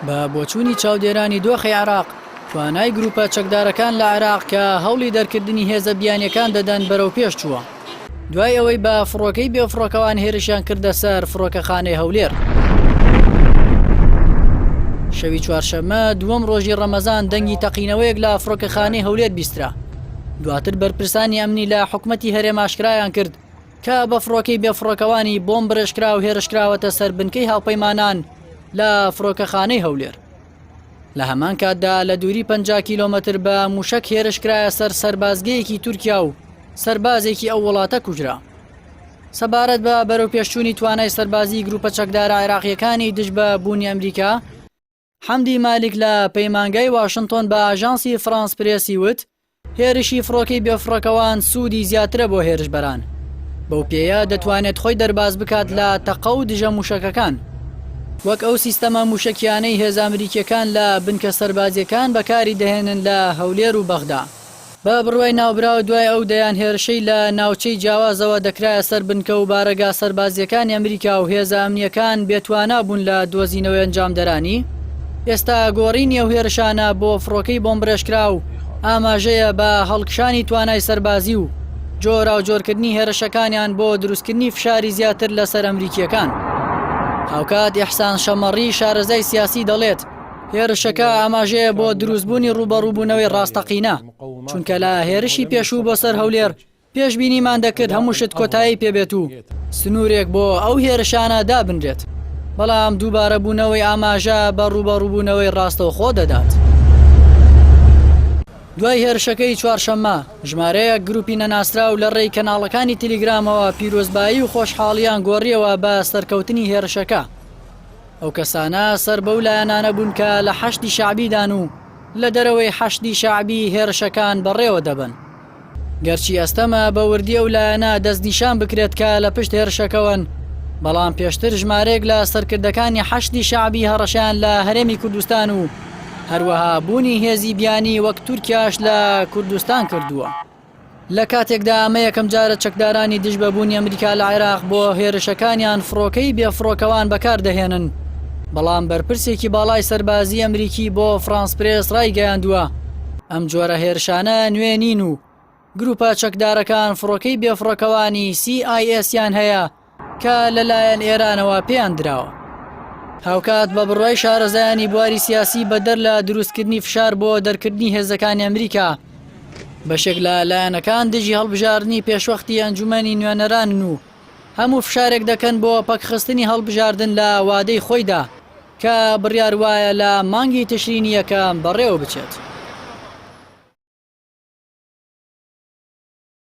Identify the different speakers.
Speaker 1: بە بۆچوونی چاودێرانی دۆخی عێراق، توانای گروپە چەکدارەکان لە عێراق کە هەوڵی دەرکردنی هێزە بیانییەکان دەدەن بەرەوپێش چووە، دوای ئەوەی بە فڕۆکەی بێفڕۆکەوان هێرشیان کردە سەر فڕۆکەخانەی هەولێر. شەوی چوارشەممە دووەم ڕۆژی ڕەمەزان دەنگی تەقینەوەیەک لە فڕۆکەخانەی هەولێر بیسترا، دواتر بەرپرسانی ئەمنی لە حکومەتی هەرێم ئاشکرایان کرد کە بە فڕۆکەی بێفڕۆکەوانی بۆمبڕێژکراو هێرشکراوەتە سەر بنکەی هاوپەیمانان لە فڕۆکەخانەی هەولێر. لە هەمان کاتدا لە دووری 50 کیلۆمەتر بە موشەک هێرشکرایە سەر سەربازگەیەکی تورکیا و سەربازێکی ئەو وڵاتە کوژرا. سەبارەت بە بەرەوپێشچوونی توانای سەربازیی گروپە چەکدارە عێراقییەکانی دژ بە بوونی ئەمریکا، حەمدی مالیک لە پەیمانگای واشنتۆن بە ئاژانسی فرانس پرێسی وت، هێرشی فڕۆکەی بێفڕۆکەوان سوودی زیاترە بۆ هێرشبەران، بەو پێیە دەتوانێت خۆی دەرباز بکات لە تەقە و دژە مووشەکەکان، وەک ئەو سیستەمە مووشەکییانەی هێزە ئەمریکییەکان لە بنکە سەربازییەکان بەکاری دەهێنن لە هەولێر و بەغدا. بە بڕوای ناوبراو دوای ئەو دەیان هێرشەی لە ناوچەی جیاوازەوە دەکرایە سەر بنکە و بارەگا سەربازییەکانی ئەمریکا و هێزە ئەمنییەکان بێتوانا بوون لە دۆزینەوەی ئەنجامدەرانی، ئێستا گۆڕینی ئەو هێرشانە بۆ فڕۆکەی بۆمبڕێژکراو ئاماژەیە بە هەڵکشانی توانای سەربازی و جۆراوجۆرکردنی هێرشەکانیان بۆ دروستکردنی فشاری زیاتر لەسەر ئەمریکییەکان. هاوکات ئیحسان شەمەڕی شارەزای سیاسی دەڵێت، هێرشەکە ئاماژەیە بۆ دروستبوونی ڕووبەڕووبوونەوەی ڕاستەقینە، چونکە لە هێرشی پێشوو بۆ سەر هەولێر پێشبینیمان دەکرد هەموو شت کۆتایی پێبێت و سنوورێک بۆ ئەو هێرشانە دابنرێت، بەڵام دووبارەبوونەوەی ئاماژە بە ڕووبەڕووبوونەوەی ڕاستەوخۆ دەدات. دوای هێرشەکەی چوارشەممە، ژمارەیەک گروپی نەناسراو لە ڕێی کەناڵەکانی تیلیگرامەوە پیرۆزبایی و خۆشحاڵییان گۆڕیەوە بە سەرکەوتنی هێرشەکە. ئەو کەسانە سەر بەو لایەنانە بوون کە لە حەشدی شەعبیدان و لە دەرەوەی حەشدی شەعبی هێرشەکان بەڕێوە دەبەن. گەرچی ئەستەمە بە وردی ئەو لایەنە دەستنیشان بکرێت کە لە پشت هێرشەکەوەن، بەڵام پێشتر ژمارەیەک لە سەرکردەکانی حەشدی شەعبی هەڕەشەیان لە هەرێمی کوردستان و هەروەها بوونی هێزی بیانی وەک تورکیاش لە کوردستان کردووە. لە کاتێکدا ئەمە یەکەمجارە چەکدارانی دژ بە بوونی ئەمریکا لە عێراق بۆ هێرشەکانیان فڕۆکەی بێفڕۆکەوان بەکار دەهێنن، بەڵام بەرپرسێکی باڵای سەربازی ئەمریکی بۆ فرانس پرێس ڕایگەیاندووە، ئەم جۆرە هێرشانە نوێ نین و گروپە چەکدارەکان فڕۆکەی بێفڕۆکەوانی CIS یان هەیە کە لەلایەن ئێرانەوە پێیان دراوە. هاوکات بە بڕوای شارەزایانی بواری سیاسی بەدەر لە دروستکردنی فشار بۆ دەرکردنی هێزەکانی ئەمریکا، بەشێک لە لایەنەکان دژی هەڵبژاردنی پێشوەختی ئەنجومەنی نوێنەرانن و هەموو فشارێک دەکەن بۆ پەکخستنی هەڵبژاردن لە وادەی خۆیدا کە بڕیار وایە لە مانگی تشرینی یەکەم بەڕێوە بچێت.